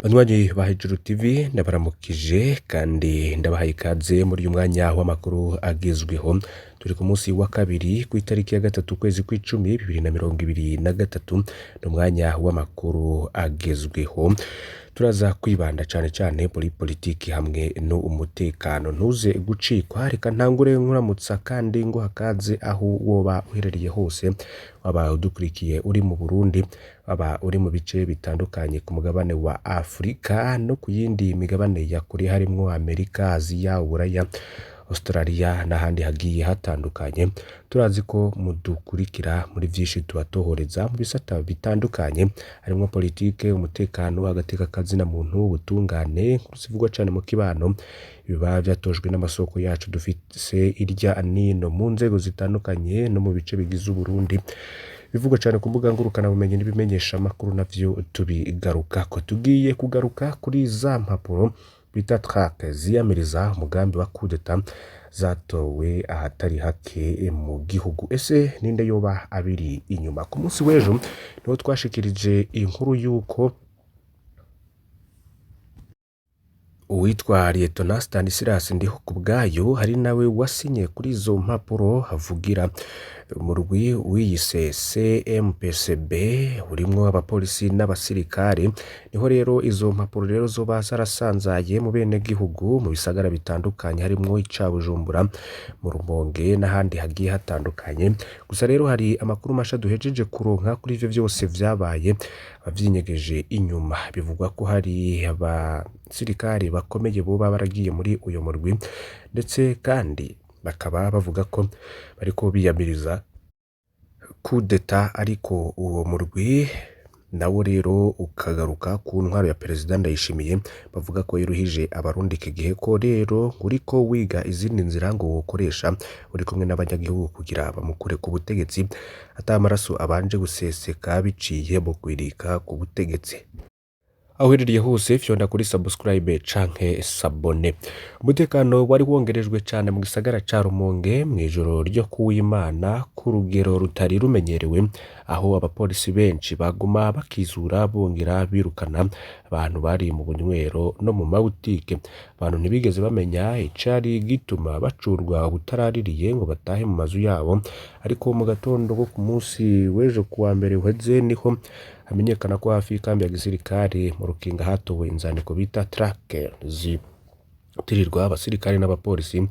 Banywanyi ba Hejuru TV, ndabaramukije kandi ndabahaye ikaze muri uyu mwanya w'amakuru agezweho. Turi ku munsi wa kabiri, ku itariki ya 3 ukwezi kw'icumi 2023. Ni umwanya w'amakuru agezweho. Turaza kwibanda cane cane muri politiki hamwe n'umutekano. Ntuze gucikwa. Reka ntangure nkuramutsa kandi nguha kaze aho woba uherereye hose, waba udukurikiye uri mu Burundi, waba uri mu bice bitandukanye ku mugabane wa Afurika no ku yindi migabane ya kure, harimwo Amerika, Aziya, Uburaya, Australia n'ahandi hagiye hatandukanye. Turazi ko mudukurikira muri vyinshi tubatohoreza mu bisata bitandukanye, harimwo politike, umutekano, agateka kazina muntu, ubutungane, inkuru zivugwa cane mu kibano, biba vyatojwe n'amasoko yacu dufise irya nino mu nzego zitandukanye no mu bice bigize Uburundi. Bivugwa cane ku mbuga ngurukanabumenyi n'ibimenyeshamakuru navyo tubigarukako. Tugiye kugaruka kuri za mpapuro bita tract ziyamiriza umugambi wa kudeta zatowe ahatari hake mu gihugu. Ese ninde yoba abiri inyuma? Ku munsi w'ejo niho twashikirije inkuru y'uko uwitwa Lieutenant Stanislas Ndihokubwayo hari nawe wasinye kuri izo mpapuro, avugira umurwi wiyise CMPCB urimwo abapolisi n'abasirikare. Niho rero izo mpapuro rero zoba zarasanzaye mu benegihugu mu bisagara bitandukanye, harimwo ica Bujumbura, mu Rumonge n'ahandi hagiye hatandukanye. Gusa rero hari amakuru masha duhejeje kuronka kuri ivyo vyose vyabaye abavyinyegeje inyuma. Bivugwa ko hari abasirikare bakomeye boba baragiye muri uyo murwi, ndetse kandi bakaba bavuga ko bariko biyamiriza kudeta, ariko uwo murwi nawo rero ukagaruka ku ntwaro ya Perezida Ndayishimiye, bavuga ko yiruhije Abarundi iki gihe, ko rero uriko wiga izindi nzira ngo wokoresha uri kumwe n'abanyagihugu kugira bamukure ku butegetsi ata maraso abanje guseseka biciye mu kwirika ku butegetsi. Aho uherereye hose, fyonda kuri subscribe canke s'abonner. Umutekano wari wongerejwe cane mu gisagara ca Rumonge mw'ijoro ryo kuw'Imana ku rugero rutari rumenyerewe, aho abapolisi benshi baguma bakizura bongera birukana abantu bari mu bunywero no mu mabutike. Abantu ntibigeze bamenya icari gituma bacurwa ubutaraririye ngo batahe mu mazu yabo, ariko mu gatondo ko ku munsi w'ejo kuwa mbere uheze niho hamenyekana ko hafi y'ikambi ya gisirikare mu Rukinga hatowe inzandiko bita tract zitirirwa abasirikare n'abapolisi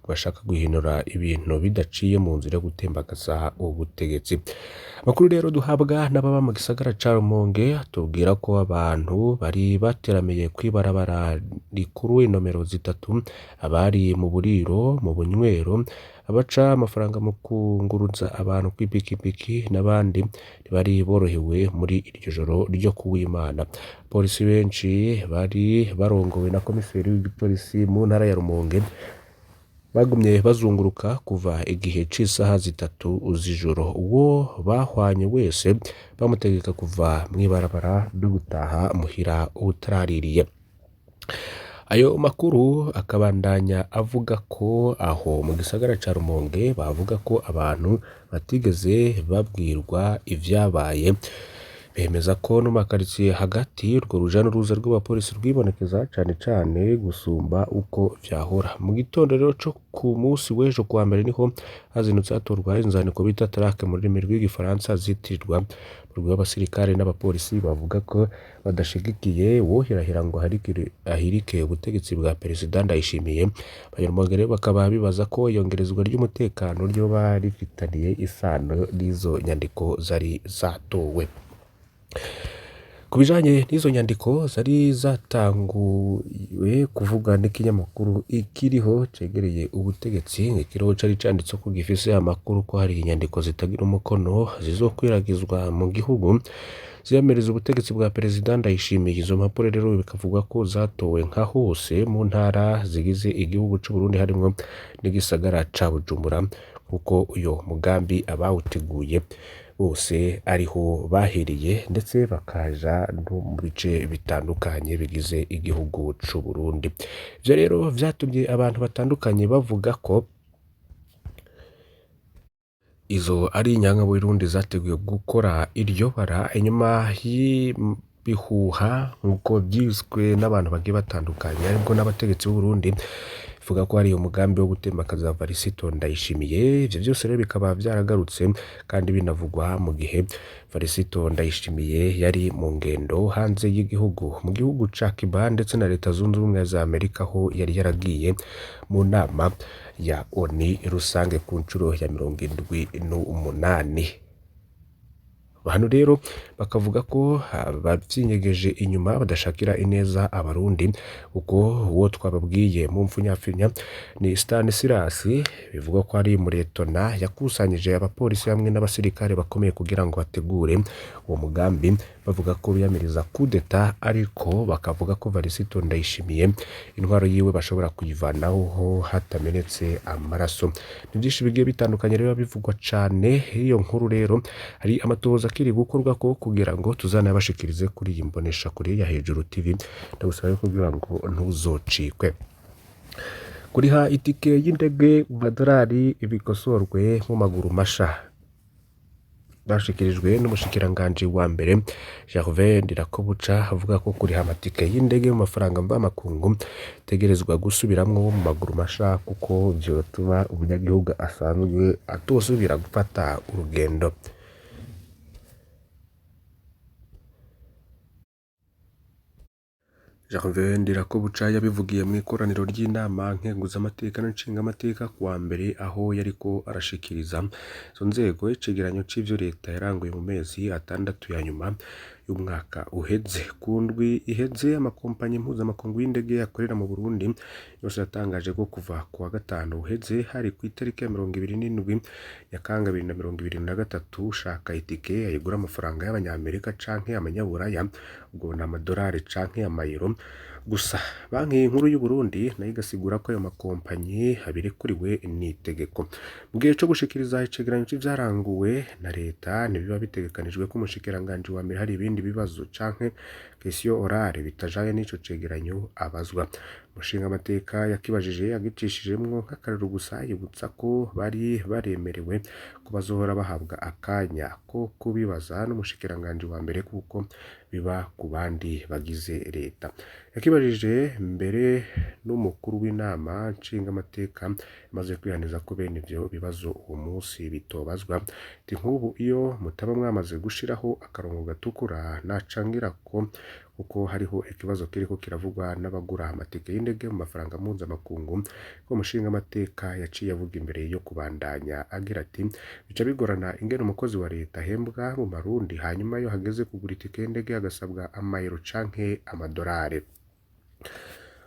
bashaka guhindura ibintu bidaciye mu nzira yo gutembagaza ubutegetsi. Amakuru rero duhabwa n'ababa mu gisagara ca Rumonge atubwira ko abantu bari bateramiye kw'ibarabara rikuru inomero 3, abari mu buriro, mu bunywero, abaca amafaranga mu kunguruza abantu kw'ipikipiki n'abandi ntibari borohewe muri iryo joro ryo kuw'Imana. Polisi benshi bari barongowe na komiseri w'igipolisi mu ntara ya Rumonge bagumye bazunguruka kuva igihe c'isaha 3 z'ijoro. Uwo bahwanye wese bamutegeka kuva mw'ibarabara no gutaha muhira utaraririye. Ayo makuru akabandanya avuga ko aho mu gisagara ca Rumonge bavuga ko abantu batigeze babwirwa ivyabaye. Bemeza ko no mu makaritsiye hagati urwo ruja n'uruza rw'abapolisi rwibonekeza cane cane gusumba uko vyahora. Mu gitondo rero co ku munsi w'ejo kuwa mbere niho hazindutse hatorwa inzandiko bita tract mu rurimi rw'igifaransa zitirirwa umurwi w'abasirikare n'abapolisi bavuga ko badashigikiye uwohirahira ngo ahirike ubutegetsi bwa Perezida Ndayishimiye. Abanyarumonge rero bakaba bibaza ko iyongerezwa ry'umutekano ryoba rifitaniye isano n'izo nyandiko zari zatowe. Ku bijanye n'izo nyandiko zari zatanguye kuvuga n'ikinyamakuru Ikiriho cegereye ubutegetsi, Ikiriho cari canditse ko gifise amakuru ko hari inyandiko zitagira umukono zizokwiragizwa mu gihugu ziyamiriza ubutegetsi bwa Perezida Ndayishimiye. Izo mpapuro rero bikavugwa ko zatowe nka hose mu ntara zigize igihugu c'Uburundi, harimwo n'igisagara ca Bujumbura, kuko uyo mugambi abawuteguye bose ariho bahereye, ndetse bakaja no mu bice bitandukanye bigize igihugu c'Uburundi. Ivyo rero vyatumye abantu batandukanye bavuga ko izo ari inyankaburundi zateguye gukora iryo bara inyuma. Bihuha nk'uko vyiswe n'abantu bagiye batandukanye ariko n'abategetsi b'Uburundi, bivuga ko hari umugambi wo gutembakaza Varisito Ndayishimiye. Ivyo vyose rero bikaba vyaragarutse kandi binavugwa mu gihe Varisito Ndayishimiye yari mu ngendo hanze y'igihugu, mu gihugu ca Cuba ndetse na Leta Zunze Ubumwe za Amerika, aho yari yaragiye mu nama ya ONU rusange ku nshuro ya 78. Hano rero bakavuga ko bavyinyegeje inyuma badashakira ineza Abarundi, kuko uwo twababwiye mu mpfunyapfunya ni Stanislas, bivugwa ko ari umuretona yakusanyije abapolisi hamwe n'abasirikare bakomeye kugira ngo bategure uwo mugambi, bavuga ko biyamiriza kudeta, ariko bakavuga ko Varisito Ndayishimiye intwaro yiwe bashobora kuyivanaho hatamenetse amaraso. Ni vyinshi bigiye bitandukanye rero bivugwa cane. Iyo nkuru rero hari amatohoza akiri gukorwa ko kugira ngo tuzanabashikirize kuri iyi mbonesha kure ya Hejuru TV. Ndagusaba rero kugira ngo ntuzocikwe. Kuriha itike y'indege mu madorari bikosorwe mu maguru masha, bashikirijwe n'umushikiranganji wa mbere Gervais Ndirakobuca, avuga ko kuriha amatike y'indege mu mafaranga mvamakungu tegerezwa gusubiramwo mu maguru masha, kuko vyotuma umunyagihugu asanzwe atosubira gufata urugendo. Gervais Ndirakobuca yabivugiye mu ikoraniro ry'inama nkenguzamateka n'inshingamateka kuwa mbere, aho yariko arashikiriza izo nzego icegeranyo c'ivyo leta yaranguye mu mezi 6 ya nyuma y'umwaka uheze. Ku ndwi iheze, amakompanyi mpuzamakungu y'indege akorera mu Burundi yose yatangaje ko kuva ku wa gatanu uheze, hari ku itariki ya 27 Nyakanga 2023, ushaka itike ayigura amafaranga y'abanyamerika canke amanyaburaya, ubwo ni amadorari canke amayero gusa. Banki nkuru y'u Burundi nayo igasigura ko ayo makompanyi abirekuriwe n'itegeko. Mu gihe co gushikiriza icegeranyo c'ivyaranguwe na leta, ntibiba bitegekanijwe ko umushikiranganji wa mbere hari ibindi bibazo canke question orale bitajanye n'ico cegeranyo abazwa. Umushingamateka yakibajije agicishijemwo nk'akarorero gusa, yibutsa ko bari baremerewe ko bazohora bahabwa akanya ko kubibaza n'umushikiranganji wa mbere, kuko biba ku bandi bagize leta. Yakibajije mbere n'umukuru w'inama nshingamateka yamaze kwihaniza ko bene ivyo bibazo uwo munsi bitobazwa. Ati nk'ubu iyo mutaba mwamaze gushiraho akarongo gatukura nacangira ko, kuko hariho ikibazo kiriko kiravugwa n'abagura amatike y'indege mu mafaranga mpuzamakungu, ko umushingamateka yaciye avuga imbere yo kubandanya agira ati bica bigorana ingene umukozi wa leta ahembwa mu marundi, hanyuma iyo hageze kugura itike y'indege agasabwa amayero canke amadorari.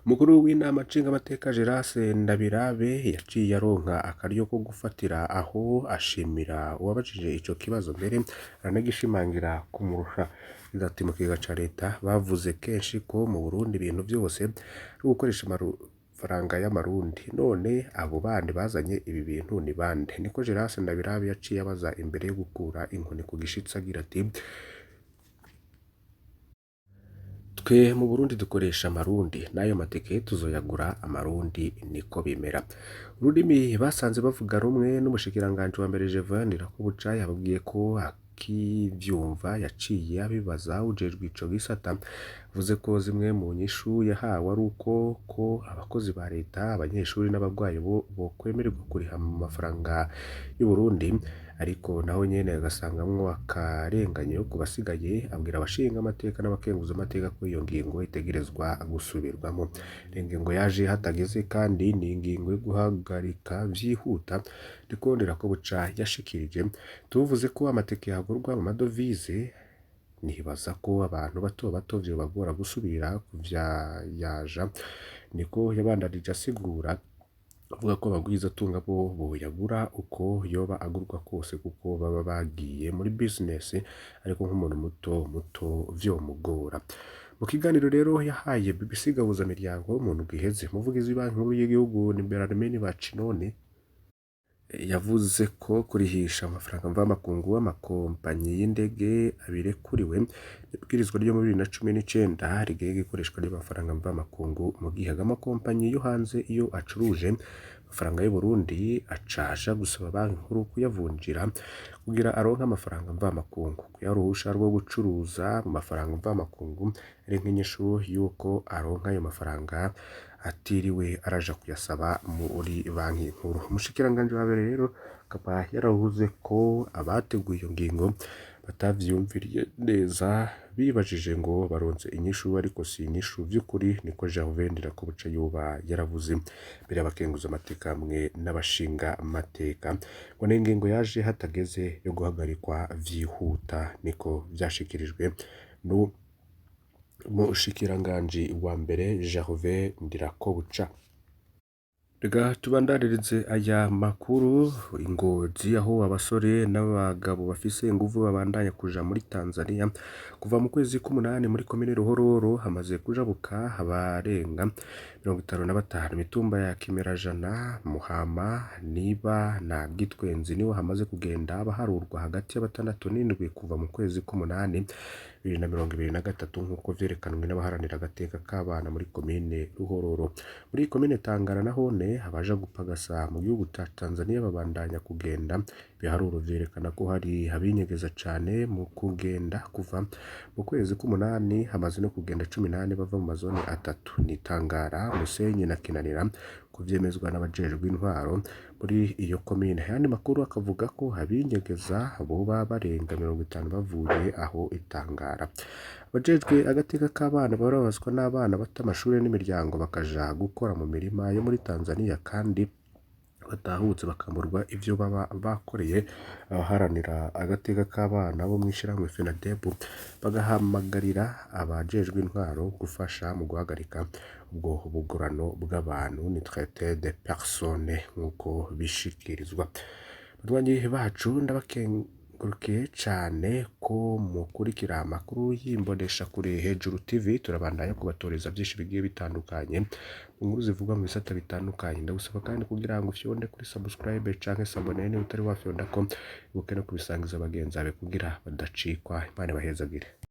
Umukuru w'inama nshingamateka Gerase Ndabirabe yaciye aronka akaryo ko gufatira aho ashimira uwabajije ico kibazo, mbere aranagishimangira kumurusha. Ati mu kigega ca leta bavuze kenshi ko mu Burundi ibintu vyose ari ugukoresha amafaranga y'amarundi, none abo bandi bazanye ibi bintu ni bande? Niko Gerase Ndabirabe yaciye abaza imbere yo gukura inkoni ku gishitsi agira ati twe mu Burundi dukoresha amarundi, n'ayo matike tuzoyagura amarundi, niko bimera. Ururimi basanze bavuga rumwe n'umushikiranganji wa mbere Gervais Ndirakobuca, yababwiye ko akivyumva yaciye abibaza ujejwe ico gisata. Avuze ko zimwe mu nyishu yahawe ari uko ko abakozi ba leta, abanyeshuri n'abagwayi bo bokwemererwa kuriha mu mafaranga y'u Burundi, ariko naho nyene agasangamwo akarenganyo ku basigaye. Abwira abashingamateka n'abakenguzamateka ko iyo ngingo itegerezwa gusubirwamo. Ingingo yaje hatageze kandi ni ingingo yo guhagarika vyihuta, niko Ndirakobuca yashikirije. Tuvuze ko amatike yagurwa mu madovize, nibaza ko abantu bato bato vyobagora gusubira kuvyayaja, niko yabandanije asigura, avuga ko abagwizatunga bo boyagura uko yoba agurwa kose, kuko baba bagiye muri business, ariko nk'umuntu muto muto vyomugora. Mu kiganiro rero yahaye BBC Gahuzamiryango mu ndwi iheze, umuvugizi w'ibanki nkuru y'igihugu Berarmine Bacinoni yavuze ko kurihisha amafaranga mvamakungu w'amakompanyi y'indege abirekuriwe n'ibwirizwa ryo muri 2019 rigenga ikoreshwa ry'amafaranga mvamakungu, mu gihe amakompanyi yo hanze iyo acuruje Amafaranga y'Uburundi aca aja gusaba banki nkuru kuyavunjira kugira aronke amafaranga mvamakungu. Kuyaha uruhusha rwo gucuruza mu mafaranga mvamakungu ari nk'inyishu y'uko aronka ayo mafaranga atiriwe araja kuyasaba muri banki nkuru. Umushikiranganji wa mbere rero akaba yaravuze ko abateguye iyo ngingo batavyiyumviriye neza, bibajije ngo baronse inyishu ariko si inyishu vy'ukuri, niko Gervais Ndirakobuca yoba yaravuze mbere y'abakenguza amateka hamwe n'abashinga amateka. Ngo ni ingingo yaje hatageze yo guhagarikwa vyihuta, niko vyashikirijwe n'umushikiranganji wa mbere Gervais Ndirakobuca. Reka tubandanirize aya makuru i Ngozi, aho abasore n'abagabo bafise inguvu babandanya kuja muri Tanzania. Kuva mu kwezi k'umunani muri komine Ruhororo hamaze kujabuka abarenga 55. Imitumba ya Kimerajana, Muhama, Niba na Gitwenzi niho hamaze kugenda baharurwa hagati ya 6 n'7 kuva mu kwezi k'umunani 2023, nk'uko vyerekanwe n'abaharanira agateka k'abana muri komine Ruhororo. Muri komine Tangara nahone abaja gupagasa mu gihugu ca Tanzania babandanya kugenda. Ibiharuro vyerekana ko hari abinyegeza cane mu kugenda. Kuva mu kwezi k'umunani hamaze no kugenda 14 bava mu mazone atatu, ni Tangara, Musenyi na Kinanira, ku vyemezwa n'abajejwe intwaro muri iyo komine. Ayandi makuru akavuga ko abinyegeza boba barenga 50 bavuye aho Itangara. Abajejwe agateka k'abana barabazwa n'abana bata amashure n'imiryango bakaja gukora mu mirima yo muri Tanzania, kandi batahutse bakamburwa ivyo baba bakoreye. Abaharanira agateka k'abana bo mw'ishirahamwe FENADEB bagahamagarira abajejwe intwaro gufasha mu guhagarika ubwo bugurano bw'abantu, ni traite de personnes nk'uko bishikirizwa. Banywanyi bacu, ndabakengurukiye cane ko mukurikira amakuru y'imboneshakure Hejuru TV. Turabandanya kubatoreza vyinshi bigiye bitandukanye mu nkuru zivugwa mu bisata bitandukanye. Ndagusaba kandi kugira ngo ufyonde kuri subscribe canke s'abonner niba utari wafyondako, ibuke no kubisangiza bagenzi bawe kugira badacikwa. Imana ibahezagire.